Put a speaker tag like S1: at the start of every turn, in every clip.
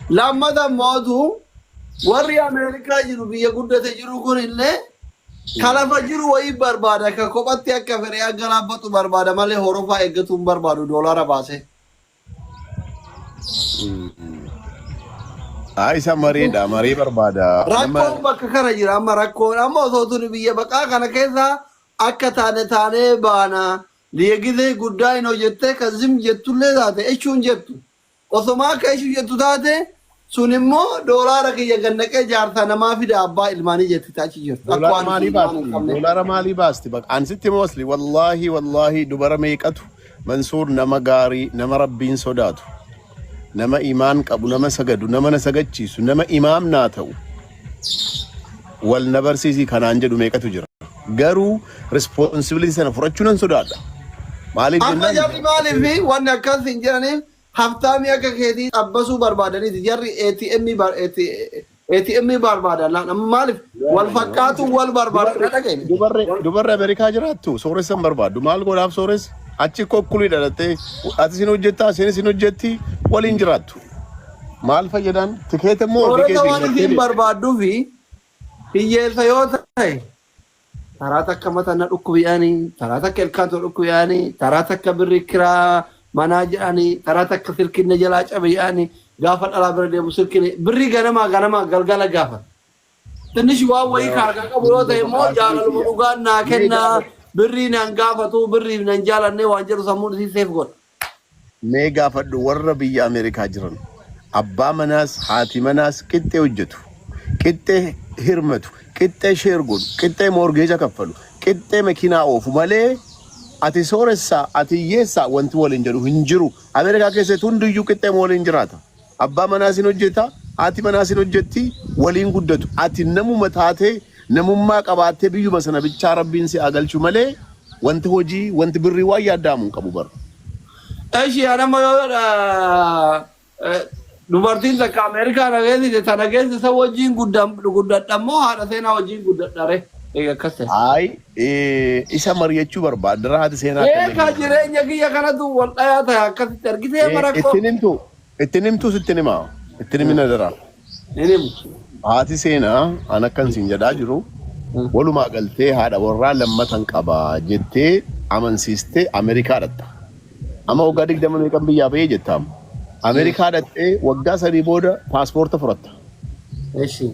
S1: Lammata mootu warri Ameerikaa jiru biyya guddate jiru kun illee ka lafa jiru wayii barbaada ka kophatti akka fedhe akka laabbatu barbaada malee horofaa eeggatu hin barbaadu doolaara baasee.
S2: Haa isa mariidha marii barbaada. Nama
S1: Rakkoon bakka kana jira amma rakkoon amma osoo tuni biyya baqaa kana keessa akka taane taanee baana liya gizee guddaa hin hojjettee ka zim jettullee taate echuun jettu. Osoma akka ishii jettu taate sun immoo doolaara kiyya gad naqee jaarsaa namaa fida abbaa ilmaanii jetti ta achi jirtu. Akka
S2: Doolaara
S1: waan
S2: maalii
S1: isin ilmaan hin
S2: baasti?
S1: qabne.
S2: Doolaara maalii baasti? Bakka an sitti mostly wallaahi wallaahi dubara meeqatu Mansuur nama gaarii nama rabbiin sodaatu nama imaan qabu nama sagadu nama na sagachiisu nama imaam naa ta'u wal na barsiisii kanaan jedhu meeqatu jira. Garuu responsibility sana fudhachuu nan sodaadha. Maaliif
S1: Amma
S2: jennaan
S1: jarri maaliif wanni akkas hin jedhaniif haftaamii akka keetii xabbasuu barbaadaniiti. Jarri ATM bar ATM barbaadan laan amma maaliif wal fakkaatu wal barbaadan na dhageenye.
S2: Dubarri dubarri Ameerikaa jiraattu sooressa hin barbaaddu. Maal godhaaf sooressa? Achi kokkulii dhalattee ati sin hojjettaa isheen sin hojjetti waliin jiraattu. Maal fayyadaan? Tikeeta immoo ofii
S1: Sooressa
S2: keetiin
S1: waan
S2: galtee
S1: isiin
S2: deemte.
S1: barbaadduufi hiyyeessa yoo ta'e taraa takka mata na dhukkubi'anii, taraa takka ilkaan too dhukkubi'anii, taraa takka birri kiraa manaa jedhanii, taraa takka silkiin na jalaa cabe jedhanii, gaafa dhalaa bira deemu silkiin birrii ganamaa ganamaa galgala gaafa. Tinnish waan wayii ka harkaa qabu yoo ta'e immoo jaalaluma dhugaan naa
S2: Mee
S1: kennaa
S2: gaafadhu.
S1: birrii naan gaafatu birriif nan jaalannee waan jedhu sammuun isii seef godha.
S2: Mee gaafadhu warra biyya Ameerikaa jiran abbaa manaas haati manaas qixxee hojjetu, qixxee hirmatu, qixxee share godhu, qixxee mortgage kaffalu, qixxee makiinaa oofu malee ati sooressaa ati hiyyeessaa wanti waliin jedhu hin jiru. Ameerikaa keessatti hundiyyuu qixxee waliin jiraata. Abbaa manaas hin hojjeta, haati manaas hin hojjetti, waliin guddatu. Ati namuma taatee namummaa qabaattee biyyuma sana bichaa rabbiin si haa galchu malee wanti hojii wanti birrii waan yaadda'amu hin qabu bar.
S1: Eshi anamma yoo dubartiin takka Ameerikaa na geessite tana geessise wajjin guddadha immoo haadha seenaa wajjin guddadha re. Egaa akkas ta'e.
S2: Ayi isa mari'achuu barbaadda haati seenaa akka
S1: Eegaa
S2: inni
S1: jireenya kiyya kanatu wal dhayaa ta'e akkasitti argitee marakkoo.
S2: Ittiin himtu ittiin himtu sittin himaa ittiin himina dara.
S1: Hin himu.
S2: Haati seenaa an akkan siin jedhaa jiru walumaa galtee haadha warraa lammatan qaba jettee amansiistee Ameerikaa dhatta. Amma waggaa 20 meeqan biyyaa bahee jettaam. Ameerikaa dhattee waggaa 3 booda paaspoorta fudhatta.
S1: Eshi.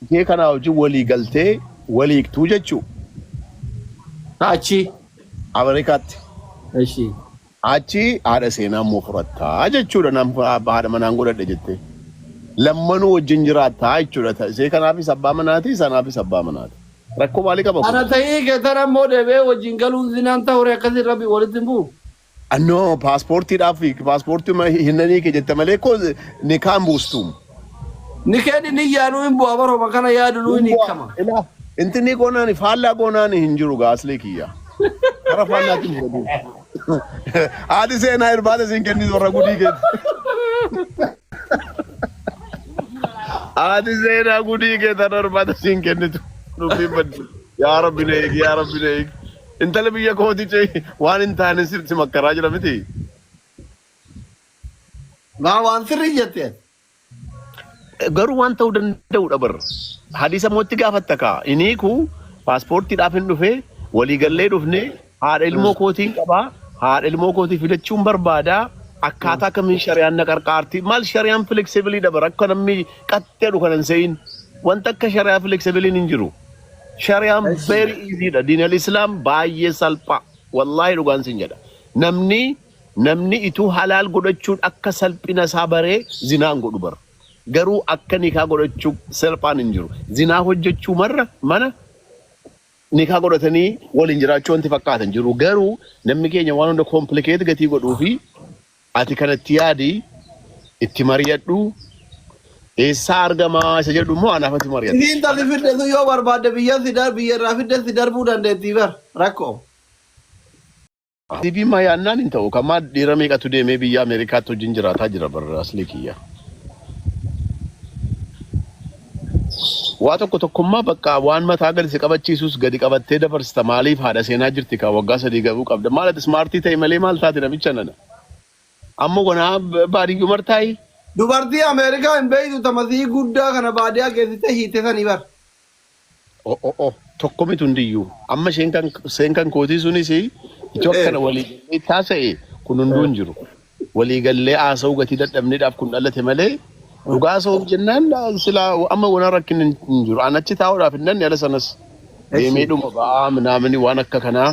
S2: Ishee kanaa wajjin walii galtee waliiktuu jechuu
S1: Achi.
S2: Ameerikaatti.
S1: Eshi.
S2: Achi haadha seenaa immoo fudhattaa jechuudha nan haadha manaan godhadhe jettee. Lammanuu wajjin jiraattaa jechuudha. Ishee kanaafis abbaa manaati sanaafis abbaa manaati. Rakkoo maalii qaba kun?
S1: Ana ta'ii keetan ammoo deebi'ee wajjin galuun zinaan ta'ure akkasiin rabbi walitti hin bu'u.
S2: No paaspoortiidhaaf paaspoortii hinnanii kee jette malee koo nikaan buustuum.
S1: Nikeen inni yaaduu hin bu'a baroma kana yaaduu hin hiikama.
S2: Ilaa intinni goonaani faallaa goonaani hin jiru gaaslee kiyya. Kara faallaatiin fudhatu. Haati seenaa irbaata siin kennitu warra gudii keeti. Haati seenaa gudii kee tana irbaata siin kennitu. Dubbiin baddi. Yaa Rabbi na eegi yaa Rabbi na eegi. Intala biyya kooti cee waan hin taane sitti makkaraa jira miti.
S1: Maa waan sirrii jette.
S2: Garuu waan ta'uu danda'udha bar. Hadiisa immoo itti gaafatta kaa. Inni ku paaspoortiidhaaf hin dhufe waliigallee dhufne haadha ilmoo kootiin qabaa haadha ilmoo kootii fidachuun barbaadaa akkaataa kamiin shari'aan na qarqaarti maal shari'aan flexible dha bar akka namni qaxxeedhu kana hin se'in wanta akka shari'aa flexible hin jiru. Shari'aan very easy dha. Diin al-Islaam baay'ee salphaa. Wallaahi dhugaan sin jedha. Namni namni ituu halaal godhachuun akka salphina isaa baree zinaa hin godhu bara. Garuu akka nikaa godhachuu salphaan hin jiru. Zinaa hojjechuu marra mana nikaa godhatanii waliin jiraachuu wanti fakkaatan jiru. Garuu namni keenya waan hunda complicate gatii godhuu fi ati kanatti yaadi itti mari'adhu eessaa argamaa isa jedhu immoo anaaf ati mari'atta.
S1: Isiin tasi fidde sun yoo barbaadde biyya si dar biyya irraa fidde si darbuu dandeettii bar rakkoo.
S2: Sibii maa yaannaan hin ta'u kamaa dhiira meeqatu deemee biyya Ameerikaatti wajjin jiraataa jira bar asli kiyya. Waa tokko tokkummaa bakka waan mataa gadi si qabachiisus gadi qabattee dabarsita maaliif haadha seenaa jirti kaa waggaa 3 gahuu qabda maal ati smaartii ta'e malee maal taate namicha nana. Amma gonaa baadiyyuu martaayi.
S1: Dubartii Ameerikaa hin beektu tamasii guddaa kana baadiyyaa geessitee hiite sanii bar.
S2: Oh, oh, oh. Tokko miti hundiyyuu. Amma isheen kan seen kan kootii sunis itoo akkana walii gallee taasa'e kun hunduu hin jiru. Walii gallee haasa'uu gatii dadhabneedhaaf kun dhalate malee dhugaa haasa'uuf jennaan silaa amma waan rakkinni hin jiru. An achi taa'uudhaaf hin danne ala sanas deemee dhuma ba'aa minaamini waan akka kanaa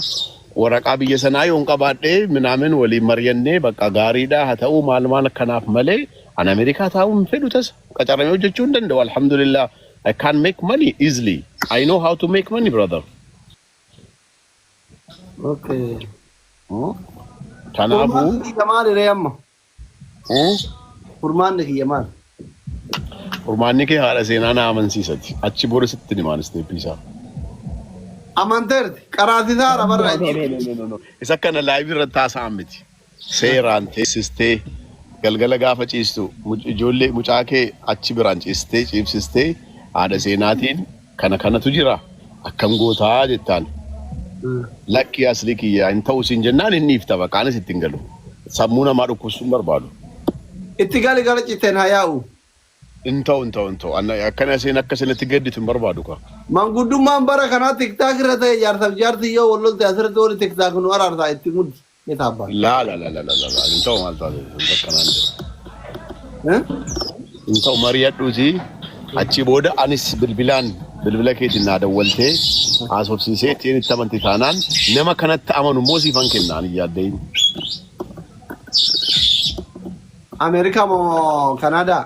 S2: waraqaa biyya sanaa yoon qabaadhee minaamin waliin mari'annee bakka gaariidha haa ta'uu maal maal akkanaaf malee an Ameerikaa taa'uu hin fedhu tasa. Qacaramee hojjechuu hin danda'u, alhamdulillah. I can make money easily. I know how to make money, brother. Kanaafuu
S1: Furmaanni kiyya maali ree amma? Furmaanni kiyya maali?
S2: Furmaanni kee haadha seenaa na amansiisati. Achi booda sitti himaan step isaa.
S1: Amanteerti qaraasisaadha barra.
S2: No, no, no, no, no, no. Isa kana live irratti haasa'an miti. Seeraan teessistee galgala gaafa ciistu ijoollee mucaa kee achi biraan ciistee ciibsistee haadha seenaatiin kana kanatu jira akkam gootaa jettaan. Lakki asli kiyya hin ta'u siin jennaan inni ifta baqaanis ittiin galu. Sammuu namaa dhukkubsuu hin barbaadu.
S1: Itti gali gara citeen haa yaa'u.
S2: Hin ta'u, hin ta'u, hin ta'u. Akkana isheen akka isinitti gadditu hin barbaadu ka.
S1: Manguddummaan bara kanaa TikTok irra ta'e jaarsaaf jaartii yoo wal lolte asirratti warri TikTok nu araarsaa itti muddi. Ni taabbaa.
S2: Laa laa laa laa laa laa, hin ta'u, maal taate hin akkanaan jiru. Hin ta'u, mari'adhuuti achi booda anis bilbilaan bilbila keetiin naa dawwaltee haasofsiisee ittiin itti amanti taanaan nama kanatti amanu immoo siifan kennaan hin yaaddein.
S1: Ameerikaa moo Kanaadaa?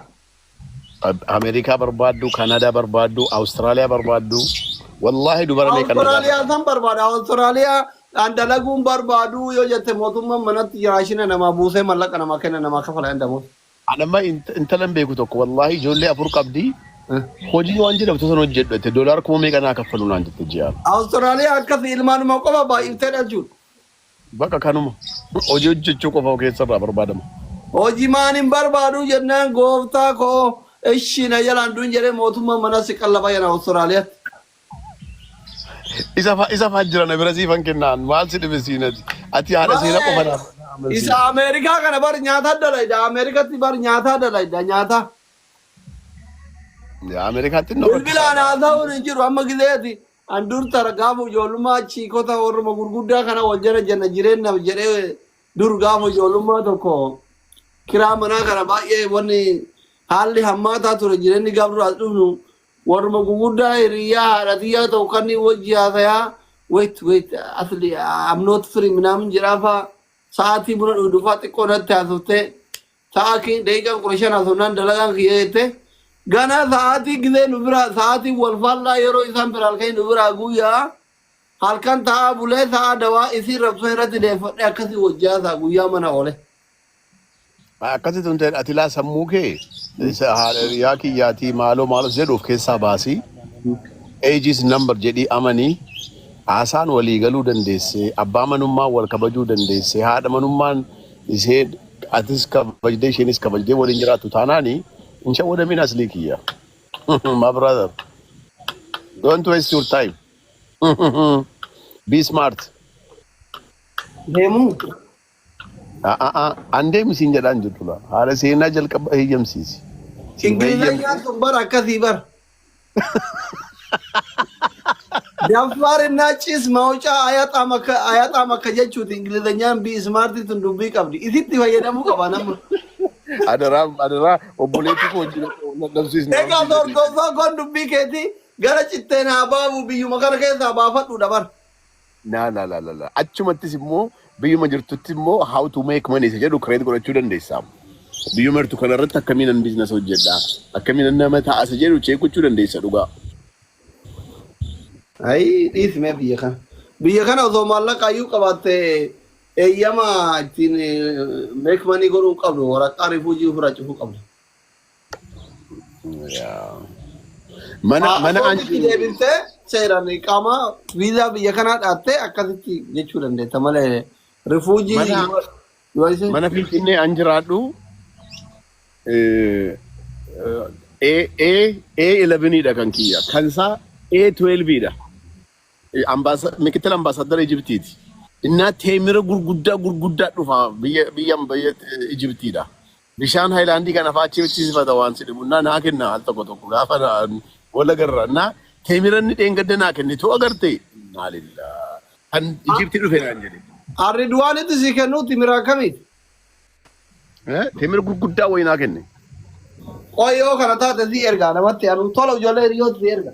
S2: Ameerikaa barbaaddu, Kanaadaa barbaaddu, Awustiraaliyaa barbaaddu. Wallaahi dubara meeqa na
S1: Awustiraaliyaa
S2: gaafata.
S1: san barbaada. Awustiraaliyaa dhaan dalaguun barbaadu yoo jette mootummaan manatti raashina namaa buusee mallaqa namaa kenna namaa kafala hin damoo.
S2: Ani amma intalan beeku tokko wallaahi ijoollee afur qabdi. Hojii waan jedhamtu sana hojjedhu jette doolaara kuma meeqa naa kaffalu naan jette ji'aan.
S1: Awustiraaliyaa akkas ilmaanuma qofa baay'iftee dhalchuudha.
S2: Bakka kanuma hojii hojjechuu qofa keessarraa barbaadama.
S1: Hojii maan hin barbaadu jennaan gooftaa koo ishii na jalaan duun jedhee mootummaan mana si qallaba jena Awustiraaliyaatti.
S2: Isa faa jira na bira siifan kennaan maal si dhibe siinati. Ati haadha seenaa qofa naaf amansiisa.
S1: Isa Ameerikaa kana bar nyaataa dalayda. Ameerikatti bar nyaataa dalayda nyaata.
S2: Ameerikaatti inni
S1: Bilbilaan haasa'uun hin jiru amma gizeeti. An dur tara gaafa ijoollummaa chiikota warruma gurguddaa kana wal jala jenna jireenyaaf jedhee dur gaafa ijoollummaa tokko kiraa manaa kana baay'ee wanni haalli hammaataa ture jireenyi gaaf dura as dhufnu warruma gurguddaa hiriyyaa haadha xiyyaa ta'u kan wajji haasayaa, "Wait, wait, asli I'm not free" minaamin jedhaafaa sa'aatii buna dhugdufaa xiqqoo natti haasoftee sa'aatii daqiiqaa 15 haasofnaan dalagaan kiyya jette gana sa'aatii gizee nu bira sa'aatii wal faallaa yeroo isaan bira halkan nu biraa guyyaa halkan taa'aa bulee sa'a dawaa isii rabsoo irratti deeffadhe akkasii wajji haasaa guyyaa mana oole.
S2: Akkasitti tun ta'e ati laa sammuu kee isa haadha hiriyaa kiyyaatii maaloo maaloo jedhu of keessaa baasii ages number jedhii amanii haasaan walii galuu dandeessee abbaa manummaa wal kabajuu dandeessee haadha manummaan ishee atis kabajdee isheenis kabajdee waliin jiraattu taanaani hin shawwadamin aslii kiyya. My brother, don't waste your time. Be smart.
S1: Deemuu.
S2: An deemi siin jedhaan jirtu laa. Haadha seenaa jalqaba heeyyamsiisi.
S1: Ingilizanyaan sun bara akkasii bara. ደፋርና ጭስ ማውጫ አያጣም akka jechuuti Ingilizanyaan be smart tun dubbii qabdi. Isitti fayyadamuu qaba namni.
S2: Adaraa, adaraa, obboleettii koo wajjin dadhabsiisna.
S1: Egaa dorgommaa kun dubbii keetii gara citteen haa baabu biyyuma kana keessaa baafadhuudha bara.
S2: Na la la la la. Achumattis immoo biyyuma jirtutti immoo how to make money isa jedhu create godhachuu dandeessa. Biyyuma jirtu kanarratti akkamiin an business hojjedha? Akkamiin nama ta'a isa jedhu check gochuu dandeessa dhugaa.
S1: Ayi, dhiisime biyya kana. Biyya kana osoo maallaqa iyyuu qabaatte eeyyama ittiin make money godhuu qabdu waraqaa refugee ofirraa cufuu qabdu.
S2: Mana an
S1: Paaspoortiitti deebistee seeraan qaama viizaa biyya kanaa dhaattee akkasitti jechuu dandeetta malee refugee
S2: Mana Finfinnee an jiraadhu A A A11 dha kan kiyya. Kan isaa A12 dha. Mikitila ambaasaddara Ijiptiiti. Innaa teemira gurguddaa gurguddaa dhufa biyya biyya biyya Ijiptiidha. Bishaan Haayilaandii kana fa'aa achi sifata waan si dhibu naa kenna al tokko tokko gaafa wal agarra naa teemiranni dheengadda naa kenne tu agarte maalillaa kan Ijipti dhufe naan jedhe.
S1: Arridwaanitti si kennu timira akkamiiti?
S2: Teemira gurguddaa wayii naa kenne.
S1: Qoy yoo kana taate si ergaa namatti anu tola ijoollee hiriyooti si erga.